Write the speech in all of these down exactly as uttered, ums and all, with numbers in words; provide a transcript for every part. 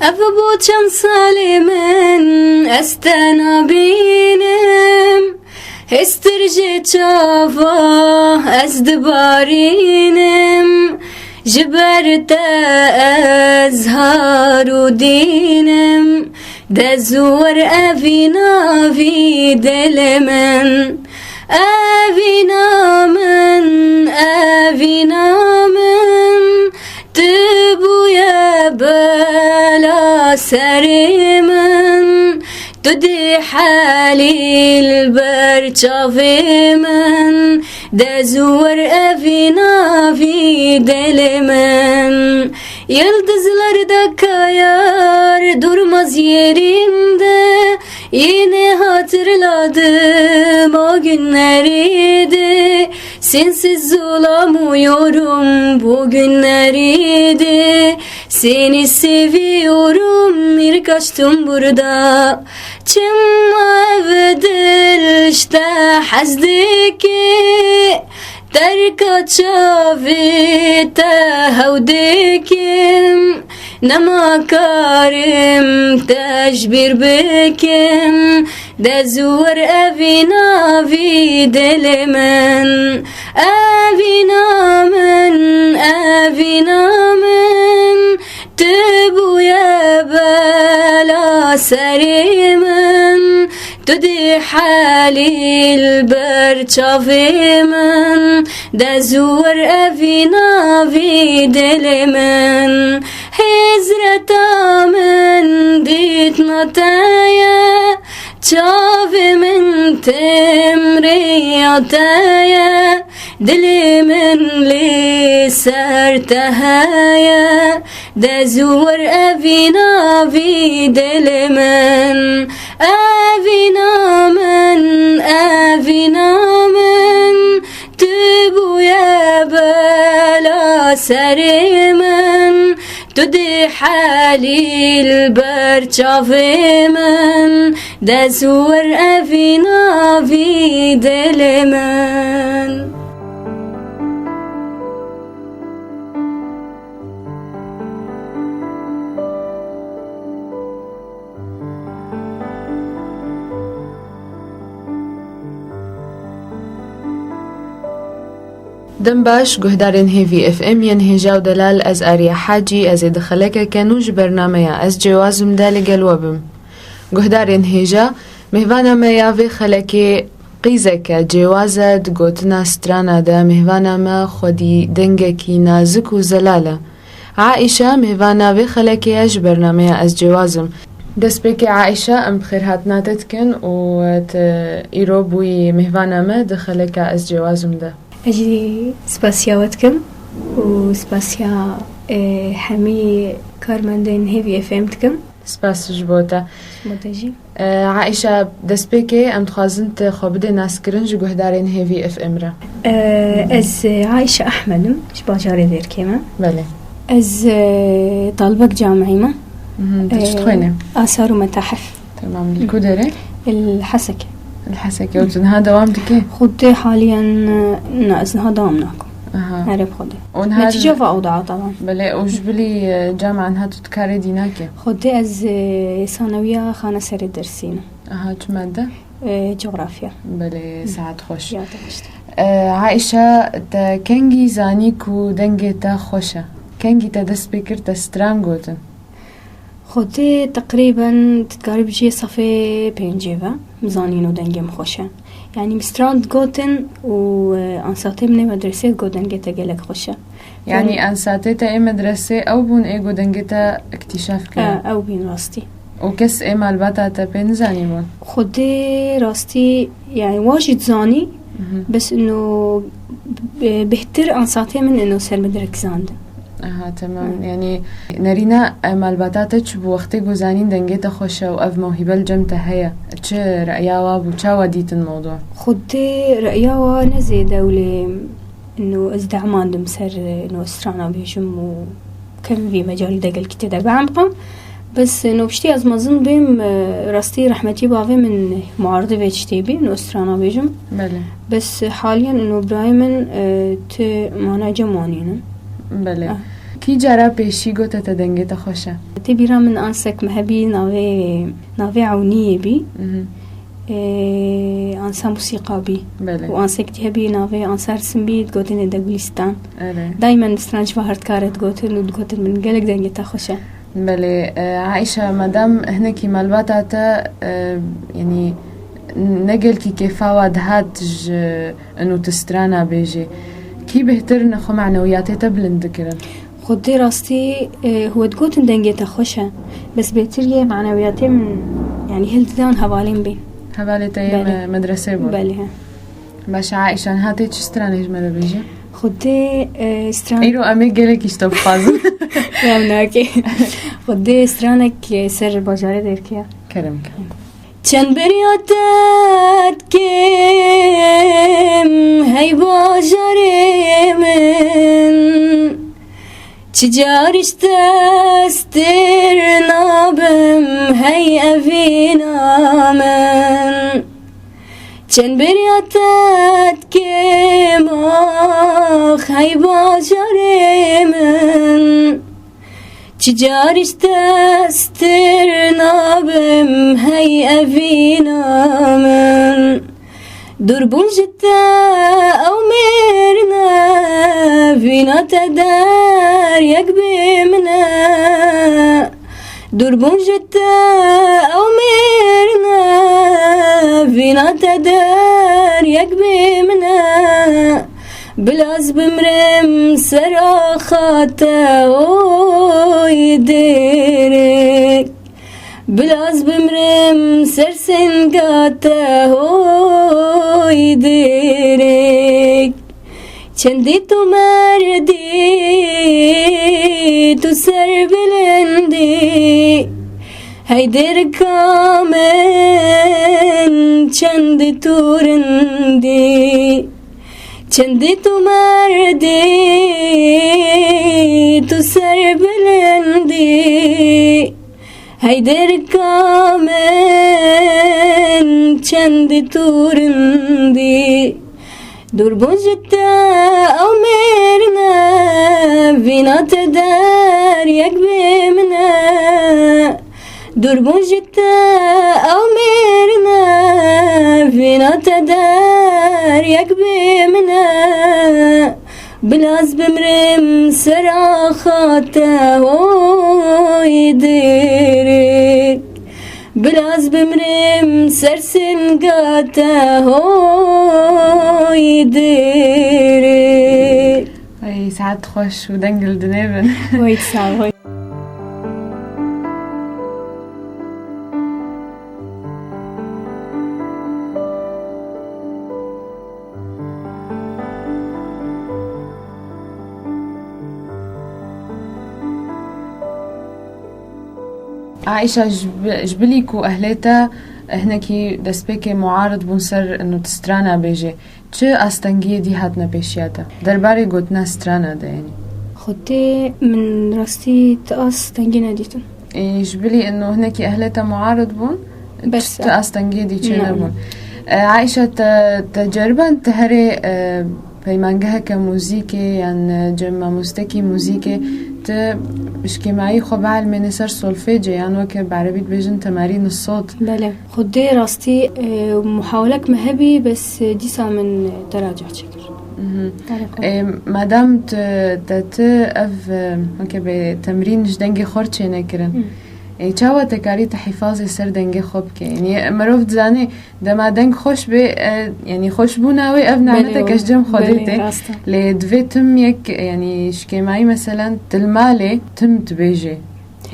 Ev bû çend salê min, ez te nabînim. Hêstir ji çava ez dibarînim. Ji ber te ez har û dînim. De zû wer evîna vî dilê min. Evîna min, evîna min, tu bûye bela serê min. Tu dê helî li ber çavê min. De zû wer evîna vî dilê min. Yıldızlar da kayar durmaz yerinde. Yine hatırladım o günleri de. Sensiz olamıyorum bu günleri de. Seni seviyorum, ilk açtım burada. Çima ev dil işte hezdeki. Terka çavê te hew dikim, nema karim te ji bîr bikim. De zû wer evîna vî dilê min, evîna min, evîna min. Tu bûye bela serê min, tu dê helî li ber çavê min. De zû wer evîna vî dilê min. Hêzreta min dîtina te ye, çavê min tim rêya te ye. Dilê min lê ser te heye, de zû wer evîna vî dilê min. Evîna min, evîna min, tu bûye bela serê min. Tu dê helî li ber çavê min, de zû wer evîna vî dilê min. Dem baş, guhdarên Hêvî F M yên hêja û delal, ez Ariye Hacî, ez ê di xelekeke nû ji bernameya Ez Cêwaz Im de li gel we bim. Guhdarên hêja, mêvana me ya vê xelekê qîzeke cêwaz e, di gotina strana de mêvana me xwedî dengekî nazik û zelal e. Aîşa mêvana vê xelekê ye ji bernameya Ez Cêwaz Im. Destpêkê Aîşa, em bi xêrhatina te dikin û tu îro bûyî mêvana me di xeleka Ez Cêwaz Im de. Ez jî spasiya we dikim û spasiya, e, hemî karmendên Hêvî F M dikim. Spas ji bo te. Ji bo te jî. E, Aîşa, destpêkê em dixwazin tu xwe bidê naskirin ji guhdarên Hêvî F M re. E, ez, e, Aîşa Ehmed im, ji bajarê Dêrkê me. Belê. Ez, e, talibek camiyê me. Mhm, tu çi E, dixwînî? Asar û metahif. Tamam, li ku derê? Li Hesekê. Li Hesekê. Û tu niha dewam dikî? Xwedê haliyen, e, na, ez niha dewam nakim. Aha. Erê bi Xwedê. Û niha... Netîce va ew da taban. Belê, û ji bilî, e, camiya niha tu dikarê dî nakî? Xwedê ez, e, sanewiya Xaneserê dersînim. Aha, çi made? E, cografya. Belê, saet xweş. Ya te xweş. E, Aîşa, te kengî zanî ku dengê te xweş e? Kengî te dest pê kir te stran gotin? Xwedê teqrîben tu dikarî bijî sefê pêncê ve, min zanîn û dengê min xweş e. Yanî min stran digotin û, e, ansatê min ê medresê digot dengê te gelek xweş e. Yanî ansatê te ê medresê ew bûn ê got dengê te îktîşaf kir? E, ew bîn rastî. Û kes ê malbata te pê nizanîbûn? Xwedê rastî, yanî wa jî dizanî, mhm, bes ino, e, bêhtir ansatê min ino ser min direk zandin. Aha, temam. Hı. Yanî nerîna, e, malbata te çi bû wextê ku zanîn dengê te xweş e û ev mewhîbe li cem te heye? Çi re'ya wa bû? Çawa dîtin mewdû? Xwedê re'ya wa ne zêde ew lê ino ez dehmandim ser, e, ino strana bêjim û kevim vî mecalî de gelkî tê de biemqim. Bes, e, no piştî ez mezin bêm, e, rastî rehmetî bavê min muaridê vê tiştê bî, no strana bêjim. Belê. Bes, e, haliyen ino birayê min, e, ti mana cem wanînin. Belê. Ah. Kî cara pêşî gote te dengê te xweş e? Tê bîra min ansek me hebî navê, navê Ewniyê bî. Mhm. Ê, ansa musîqa bî. Belê. Û ansek jî hebî navê ansa Ersin bî, digotinê de Gulistan. Erê. Daymen stran ji va hertkare digotin û digotin min gelek dengê te xweş e. Belê, e, Aîşa, madem hinekî malbata te, e, yanî ne gelkî kêfa wa dihat ji ino tu strana bêjê, kî bêhtir ne xwe manewiyatê te bilind dikirin? Xwedê rastî, e, we digotin dengê te xweş e. Bes bêhtir yê manewiyatê min, yanî hildidan hevalên bê. Hevalê te yê Belê. me-, medresê bûn? Belê, he. Baş e, Aîşa, niha tê çi stranê ji me re bêje? Xwedê, e, stran- Îro em ê gelekî ji te bixwazin. Ew nake. Xwedê stranek, e, ser bajarê derkeye. Kerem ke. Çend beriya te dikim, hey bajarê min. Çi car ji te stir nabim, hey evîna min. Çend beriya te dikim, ax, hey bajarê min. Çi car ji te stir nabim, hey evîna min. Dûrbûn ji te ew mêr ne, vîna te der yek bê min e. Dûrbûn ji te ew mêr ne, vîna te der yek bê min e. Bila ez bimrim ser axa te, oy dêrê. Bila ez bimrim ser singa te, hoy dêrê. Çendî tu merdî, tu serbilindî, hey dêrika min, çendî tu rindî. Çendî tu merdî, tu serbilindî, hey dêrika min, çendî tu rindî. Dûrbûn ji te ew mêr ne, vîna te der yek bê min e. Dûrbûn ji te ew mêr ne, vîna te der yek bê min e. Bila ez bimrim ser axa te, hoy dêrê. Bila ez bimrim ser singa te, hoy dêrê. Ay, saet xweş û deng li dinê bin. Wayt sağ ol. Aîşa, ji bi-, ji bilî ku ehlê te hinekî destpêkê muarid bûn ser ino tu strana bêjê, çi astengiyê dî hatine pêşiya te? Derbarê gotina strana de, yanî. Xwedê min rastî ti astengî nedîtin. Ê, ji bilî ino hinekî ehlê te muarid bûn, Bes, tu astengiyê dî çê Ne. nebûn. E, Aîşa, te, te ceriban tu herê, e, peymangeheke muzîkê yan, e, cem mamostekî muzîkê, tu ji kêmayî xwe bielmêne ser solfêcê yan weke bi erebî dibêjin temarîn sot? Belê. Xwedê rastî, e, muhawelek me hebî, bes, e, dîsa min, e, teraca çêkir. Mhm. Erê xwe. E, madam tu, te tu ev, e, weke bê temrîn ji dengê xwe re çênekirin. Hı. E, çawa te karî te hîfazê ser dengê xwe bike? Yanî, e, mirov dizane dema deng xweş bê, e, yanî xweşbûna wê ev Belê, namete ke ji cem xwe belê, dê tê. rast e. Lê divê tim yek, e, yanî ji kêmayî meselen tu li malê tim tu bêjê.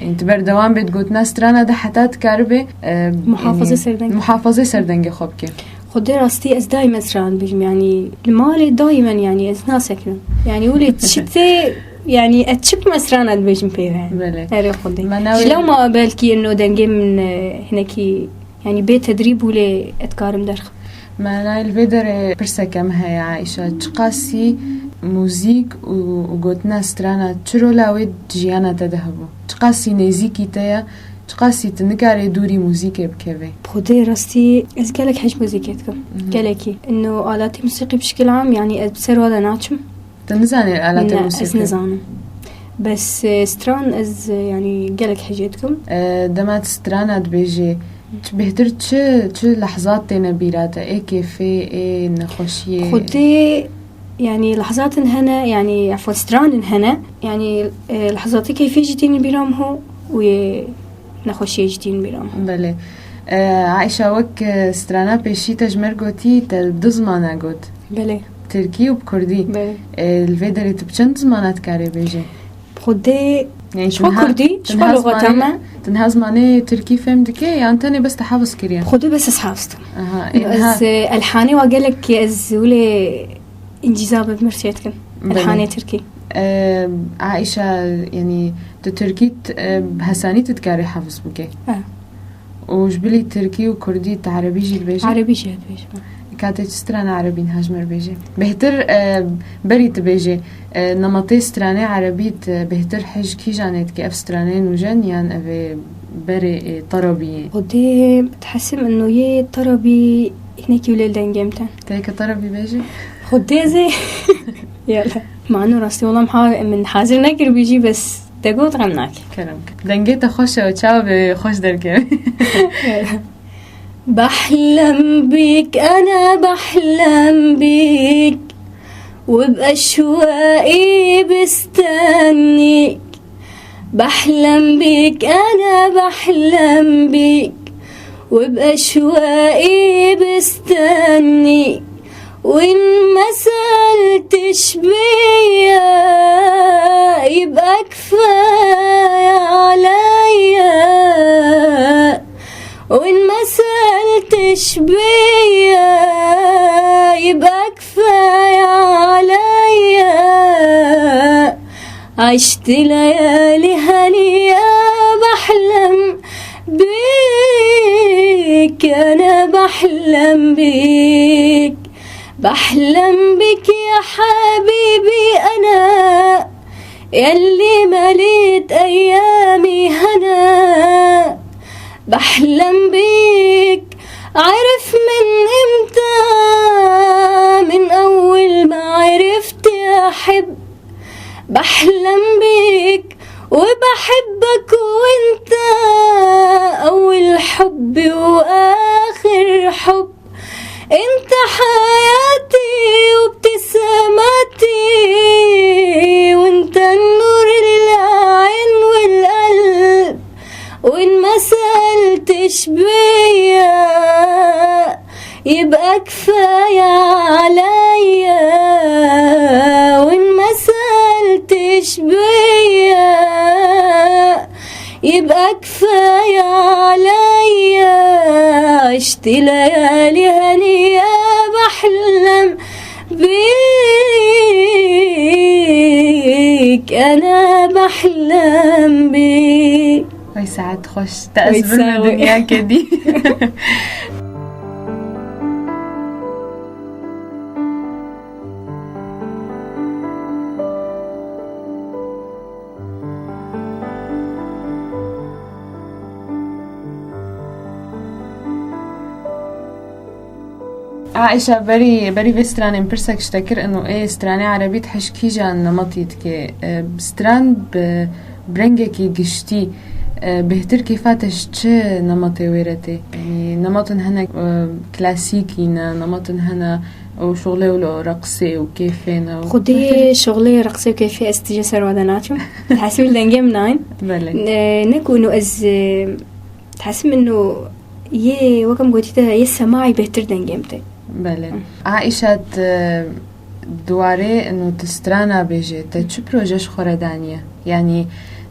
Yanî tu berdewam bê di gotina strana de heta dikaribe, e, Muhafazê yanî ser dengê. muhafazê ser dengê xwe bike. Xwedê rastî ez daîmen strana dibêjim, yanî li malê daîmen, yanî ez nasekinim. Yanî wile çi tê, yanî ez çi bime strana dibêjim peyve. Belê. Erê Xwedê. Mana Ji wê lewma belkî ino dengê min, e, hinekî, yanî bê tedrîb wile ez dikarim derxim. Manayê li vê derê pirseke min heye, Aîşa. Çiqasî muzîk û, û gotina strana çi rola wê di jiyana te de hebû? Çiqasî nêzîkî te ye? Çiqasî tu nikarê dûrî muzîkê bikevê? Bi Xwedê rastî ez gelek hej muzîkê dikim. Mhm. Gelekî. Ino alatê musîqî bi şikil am, yanî ez bi ser wa de naçim. Tu nizanî alatê Ne, musîqî? ez nizanim. Bes, e, stran ez, e, yanî gelek hejê dikim. E, dema tu strana dibêjê, çi bêhtir çi, çi lehzat têne bîra te? Ê kêfê, ê nexweşiyê? Xwedê, yanî lehzatin hene, yanî efwen stranin hene. Yanî, e, lehzatê keyfê jî têne bîra min ho û yê nexweşiyê jî têne bîra min. Belê. E, Aîşa, wek, e, strana pêşî te ji me re gotî, te du zimana got. Belê. Tirkî û bi kurdî. Belê. E, li vê derê tu bi çend zimana dikarê bêjê? Xwedê, yani, ji xwe kurdî, ji xwe lugata me. Tu niha zimanê tirkî fêm dikê yan tenê bes te hafiz kiriye? Xwedê bes ez hafiz dikim. Aha, ê, niha ez, e, elhanê wa gelek ez wile încîza bi mir çê dikim. Belê. Elhanê tirkî. E, Aîşa, yani, tu tirkî t-, e, bi hesanî tu dikarî hafiz bikê? E. Û ji bilî tirkî û kurdî tu erebî jî dibêjî? Erebî jî dibêjim. Ka tê çi strana erebî niha ji me re bêjê? Bêhtir, e, berî tu bêjê, e, nematê stranê erebî tu bêhtir hej kîjanê dike, ev stranê nûjen yan ev ê berê, e, terabî yê? Xwedê dihesibim ino yê terabî hinekî wile li dengê min tên. Tê ke terabî bêjî? Xwedê zê. Yala. Mano rastî wela min ha-, min hazir nekiribî jî bes. Te got xem nake. Kerem ke. Dengê te xweş e, çawa bê xweş derkeve. بحلم بيك، أنا بحلم بيك، وبأشواقي بستنيك. بحلم بيك، أنا بحلم بيك، وبأشواقي بستنيك. وإن ما سألتش بيا يبقى كفاية عليا. وإن ما سألتش بيا يبقى كفاية عليا. عشت ليالي هنية بحلم بيك، أنا بحلم بيك. بحلم بك يا حبيبي أنا، يلي مليت أيامي هنا. بحلم بيك، عرف من إمتى، من أول ما عرفت أحب. بحلم بيك وبحبك وانت أول حب وآخر حب. انت حياتي وابتسامتي، وانت النور العين والقلب. وان ما سألتش بيا يبقى كفاية عليا، وان ما سألتش بيا يبقى كفاية عليا. عشت ليالي هنية بحلم بيك، أنا بحلم بيك. Wey saet xweş. Te ez Wey bime sawe. Dinya kedî. Aîşa, berî, berî vê stranê min pirsek ji te kir, ino ê stranê erebî tu hej kîjan nemetî dikê? E, stran bi, bi rengekî giştî, e, bêhtir kêfa te ji çi nemetê wê re tê? Yanî nematin hene, e, klasîkî ne, nematin hene û şoxlê û lo reqsê û kêfê ne û Xwedê şoxlê reqsê û kêfê ez tije ser wa de naçim. Hesî min dengê min nayên. Belê. E, ne ku ino ez, e, Dihesibim ino yê, wek em gotî te, yê semaî bêhtir dengê min tê. Belê. Aîşa, tu di warê ino tu strana bêjê, te çi proje ji xwe re daniye? Yanî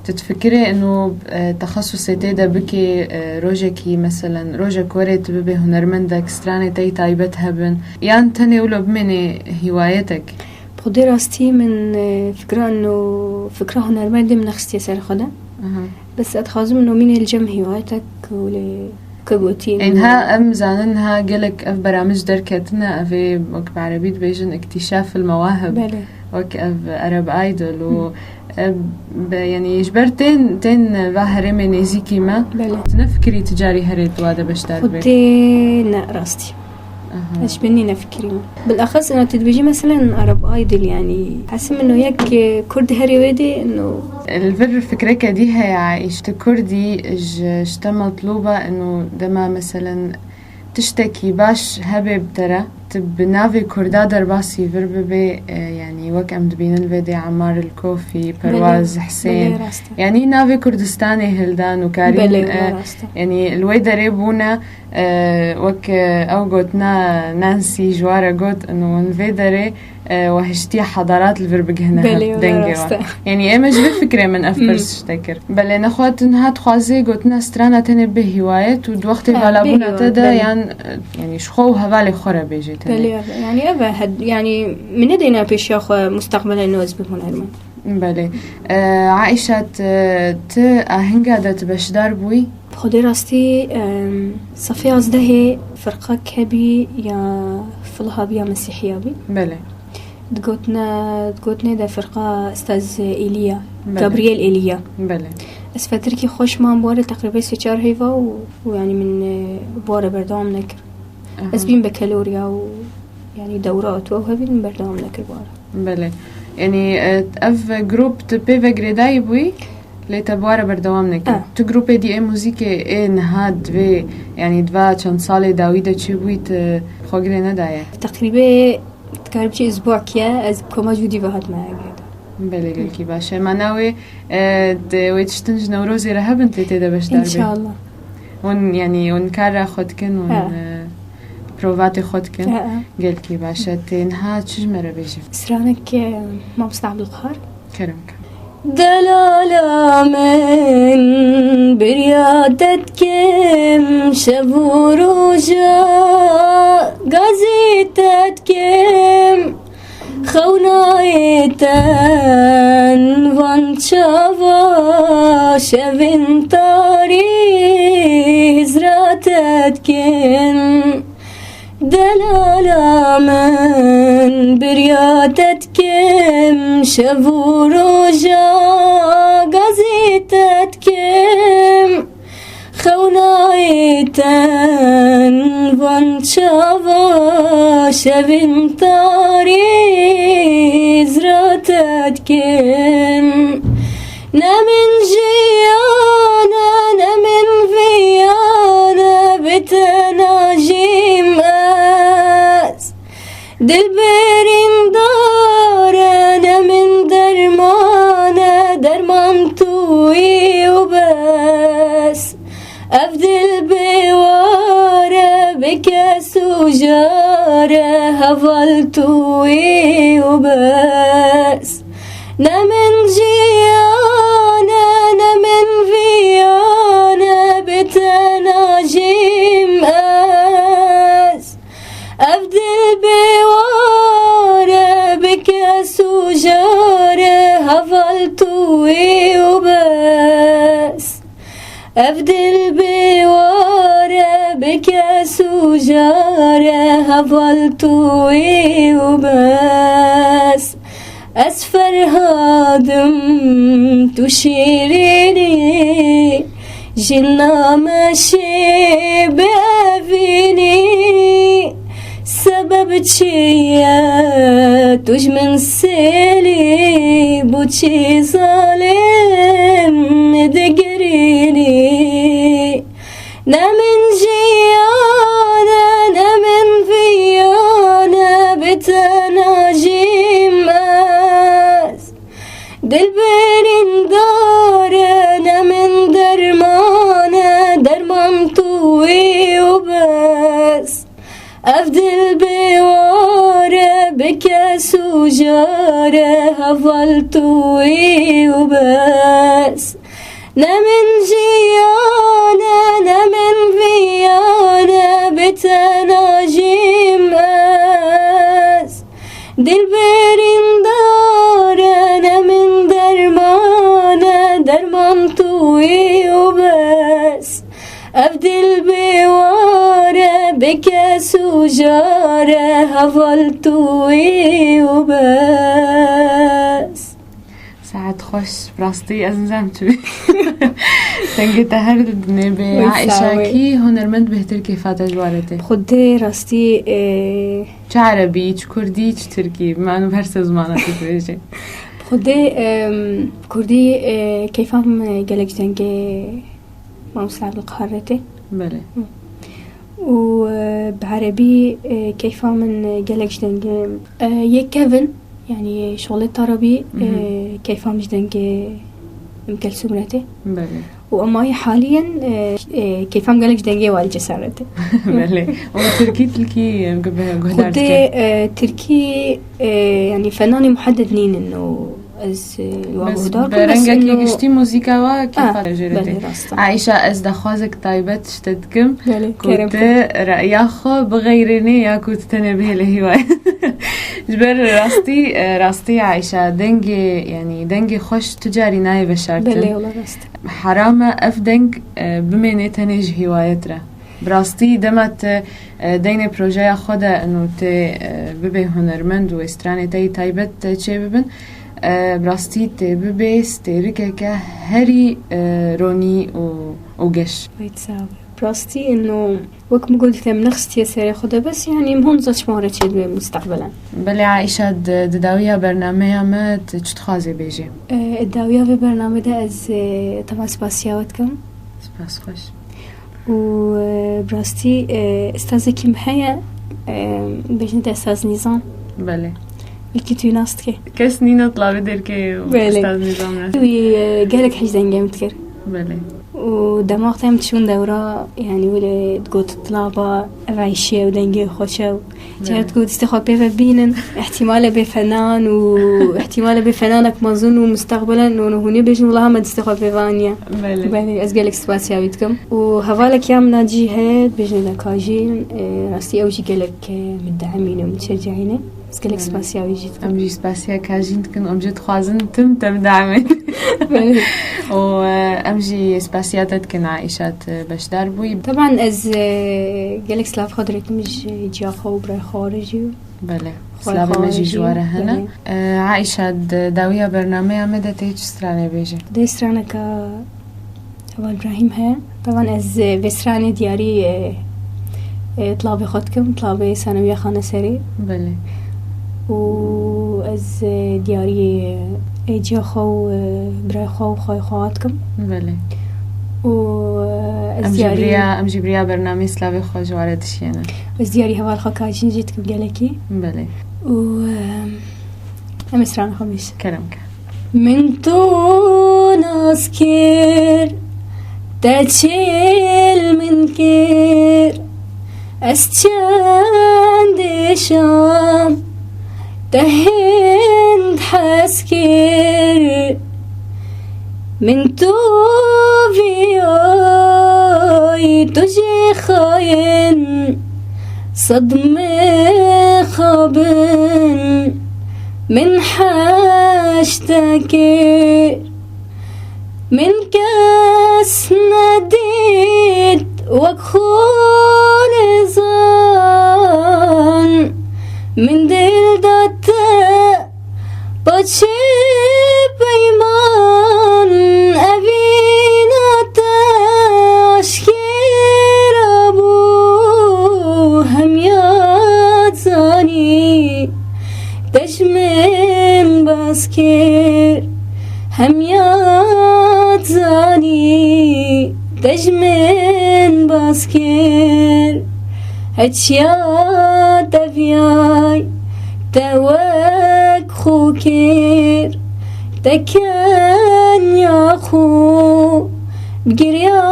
tu difikirê ino, e, texesusê tê de bikê, e, rojekî, meselen, rojek werê tu bibê hunermendek, stranê te yî taybet hebin, yan tenê wilo bimênê hîwayetek? Bi xwedê rastî min, e, fikra ino, fikra hunermendê min nexistiye ser xwe de. Aha. Bes ez dixwazim nomînê li cem hîwayetek û lê ke gotî. Ê, niha em zanin, niha gelek ev beramij derketine, ev ê wek bi erebî dibêjin iktîşafil mewahib. Belê. Wek ev Arab Idol û Hı. ev be, yanî ji ber tên, tên va herêmê nêzîkî me. Belê. Tu nefikirî tu carî herê tu wa de beşdar bê? Xwedê ne rastî. Aha. Ez ji bin nîne fikirî min. Bilaxis ino tu dibêjî meselen Arab Idol, yanî hesim ino yek, e, Kurd herê wê dê ino. Li vir fikreke dî heye, îşte Kurdî ji, ji te metlûba ino dema meselen tiştekî baş hebe bi te re, tu bi navê Kurda derbasî vir bibê, e, yanî wek em dibînin vê dê Ammar El Kofî, Perwaz Husên. Belê, rast e. Yanî navê Kurdistanê hildan û karîn, Belê, e, rast e. Yanî li wê derê bûne, e, wek, e, ew gotina Nancy ji wa re got, ino hûn vê derê, e, we hiştiye hedarat li vir bigihine Belê, hev-, dengê rast we. E. Yanî ê me ji vê fikrê min ev Hmm. pirs tişte kir. Belê nexwe tu niha dixwazê gotina strana tenê bê hiwayet û di wextê Ha, valabûna bê te de hiwayet, belê. Yan, e, yanî ji xwe û hevalê xwe re bêjê tenê. Belê, ev, yanî ev e, hed-, yanî min nedêne pêşiya xwe mustaqbela nû ez bim hunermend. Belê. E, Aîşa, tu, tu ahinga de tu beşdar bûyî? Xwedê rastî, em, sefê yazdehê firqa kebî ya Filiha bî ya Mesîhiya bî. Belê. Digotine, digotinê de firqa Estaz Êliya, Belê. Gabriel Êliya. Belê. Ez fetirkî xweş mam bi ware teqrîbê sê çar heyva û, û yanî min, e, bi ware berdewam nekir. Aha. Ez bîm bekelorya û yanî dewra tu ew hebî min berdewam nekir bi ware. Belê. Yanî, e, ev grup tu pê ve girêdayî bûyî, lê te bi ware berdewam nekir. E. Tu grupê dî ê muzîkê ê niha divê, yanî di va çend salê dawî de çêbûyî, tu xwe girê nedaye? Teqrîbê dikare biçî îsbuakî ye, ez bi koma jûdî ve hatime girêdayî. Belê, gelkî baş e. Mana wê, e, di wê tiştin ji Newrozê re hebin tê tê de beşdar bê? Înşallah. Hûn, yanî, hûn kara xwe dikin, hûn, Ha. e, provatê xwe dikin. Ha, ha. Gelkî baş e. Tê niha çi ji me re bêjî? Stranek, e, Mamoste Abdulqahar. Kerem ke. Delala min birya te dikim, şev û roja gazî te dikim. Xewnayê ten van çava şevên tarî hizra te dikin. Delala min birya te dikim, şev û roja gazî te dikim. Xewnayê ten van çava şevên tarî hizra te dikin. Ne min jiyane, ne min viyane, bi te najîm ez. Dilberîn dare, ne min dermane, derman tu yî û bes. Ev dil bê ware, bi kes û jare, heval tu yî û bes. Ne min jiyane, ne min viyane, bi te najîm ez. Ev dil bê ware, bi kes û jare, heval tu yî û bes. Ev dil bê ware, bi kes û jare, heval tu yî û bes. Ez Ferhadim, tu şîrînî, jina me şê bi evînî. Sebeb çi ye tu ji min sêlî, bo çi zalim digirînî? Ne min jiyane, ne min viyane, bi te najîm ez. Dilberîn dare, ne min dermane, derman tu yî û bes. Ev dil bê ware, bi kes û jare, heval tu yî û bes. Ne min jiyane, ne min viyane, bi te najîm ez. Dilberîn dare, ne min dermane, derman tu yî û bes. Ev dil bê ware, bi kes û jare, heval tu yî û bes. Saet xweş, bi rastî ez nizam çi bî. Dengê te her di dinê bê. Wê Aîşa, sağ ol. Kî hunermend bêhtir kêfa te ji ware tê? Xwedê rastî, e, Çi erebî, çi kurdî, çi tirkî? Bi manu her sê zimana tu dibêjî. Xwedê, em, kurdî, e, keyfa min, e, gelek ji dengê Mamoste Evlîqahar re tê. Belê. Û, e, bi erebî, e, keyfa min, e, gelek ji dengê, e, yê kevin, yanî şolê tarabî, e, Mhm. keyfa min ji dengê Umkelsûm re tê. Belê. Û emayî haliyen, e, e, keyfa min gelek ji dengê Walî Cesar re tê. Belê. Û tirkî, tirkî, e, guh-, guhdar Xwedê, dike. E, tirkî, e, yanî fenanê muhedded nînin û ez, e, wa Bes guhdar bi kim, bes rengekî ino giştî muzîka wa kêfa Ah, jê re belê, tê. Rast e. Aîşa, ez daxwazek taybet ji te dikim Belê, ku kerem tu ke. reya xwe bixeyrênê ya ku tu tenê bihêlê hîwaye. Ji ber rastî, e, rastî Aîşa, dengê, yanî dengê xweş tu carî nayê veşartin. Belê, wala rast e. Heram e ev deng, e, bimênê tenê ji hîwayet re. Bi rastî dema te, e, deynê projeya xwe de û tê, e, bibê hunermend û wê stranê te yî taybet, e, çêbibin, e, bi rastî tê bibê stêrikeke herî, e, ronî û, û geş. Wê sağ ol. Bi rastî ino wek min got, te min nexistiye serê xwe de, bes yanî min hon zaçma re çêdibê mustaqbelen. Belê Aîşa, di, di dawiya bernameya me tu çi dixwazê bêjê? E, dawiya vê bername de ez, e, tevan spasiya we dikim. Spas xweş. Û, e, bi rastî, e, ustazekî min heye, e, bêjin te Ustaz Nîzam. Belê. Belkî tu nas dike. Kes nîne di lawê derkê û Belê. Ustaz Nîzam nas. Wî, e, gelek hej dengê min dikir. Belê. Û dema wextê em diçûn dewra, yanî wile digot, "Tilaba, ev Eyşe ye û dengê xweş e." Cihê Evet. ku destê xwe pê ve bînin, ihtimale bê fenan û ihtimale bê fenanek mezin û mustaqbelen û hûn ê bêjin, "Wela me destê xwe pê ve aniye." Belê. Belê, ez gelek spasiya wî dikim. Û hevalek ya min a cî heye, dibêjin de Kajîn, e, rastî ew jî gelek, e, min diemîne, min şeceyîne. Ez gelek Belê. spasiya wî jî dikim. Em jî spasiya Kajîn dikin, em jî dixwazin tim te bidemê. Belê. Û, e, em jî spasiya te dikin, Aîşa, tu beşdar bûyî. Teban ez, e, gelek silav xwe dirêkim ji ciya xwe û birayê xwe re jî. Belê. Xwar Silavê me xwar jî jî. ji ware hene. Belê. E, Aîşa, di dawiya bernameya me de tê çi stranê bêje? Dê straneka Heval Îbrahîm heye. Teban ez, e, vê stranê diyarî, e, e, tilabê xwe dikim, tilabê Senewiya Xaneserê. Belê. Û ez, e, diyarî, e, êciya xwe û, e, birayê xwe û xwayê xwe dikim. Belê. Û, e, ez Em jî diyarî biriya, em jî biriya bernameyê silavê xwe ji ware dişiyêne. Ez diyarî heval xwe Kajîn jî dikim gelekî. Belê. Û, e, em ê strana xwe bêjin. Kerem ke. Min to nas kir, te çêl min kir, ez çend êşam, te hind hez kir. Min to viyoy, tu jê xayin, sed mixabin, min heşt kir. Min kes nedît wek xwe nizan, min dil da te paçê peyman, evîna te aşkera bû, hem ya zanî. Te ji min bas kir, hem ya zanî, te ji min bas kir. Heçiya te viyay, te wek xwe kir, te kenya xwe bi giriya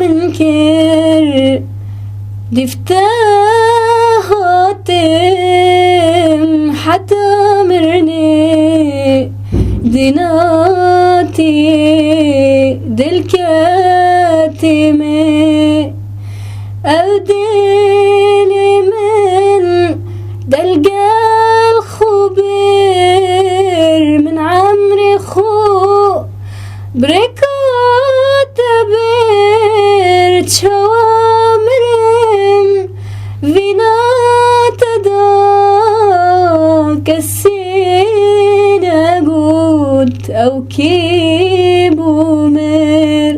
min kir. Dîv te hatim heta mirinê, dîna tê dilketê me. Ew dilê min del gel xwe bir, min emrê xwe Birêka te bir çawa mirim, vîna te da kesî negot ew kî bû mir.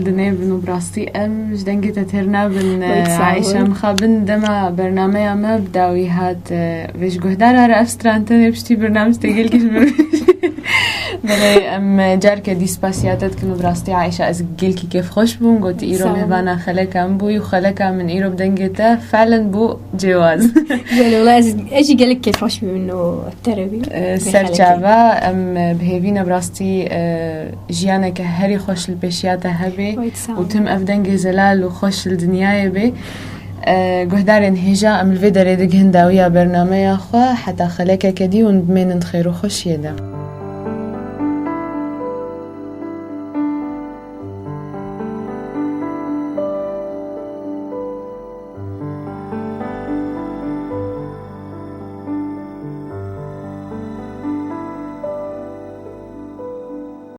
dinêbin û bi rastî em ji dengê te têr nabin. Wek sağ ol. Ayşe, mixabin dema bernameya me bi dawî hat, e, vê ji guhdara re ev stran tenê piştî bernames tê gelkî ji min. Belê em, e, carke dî spasiya te dikin û bi rastî Ayşe ez gelkî kêfxweş bûm, gotî îro Sağ ol. mêvana xeleka min bûyî û xeleka min îro bi dengê te felen bû cêwaz. Belê, wela ez, ez jî gelek kêfxweş bûm û terewî. E, Serçava em, e, bi hêvî ne bi rastî, e, jiyaneke herî xweş li pêşiya te hebe Wek sağ ol. û tim ev dengê zelal û xweş li dinyayê bê. E, guhdarên hêja em li vê derê digihin dawiya bernameya xwe heta xelekeke dî hûn bimênin di xêr û xweşiyê de.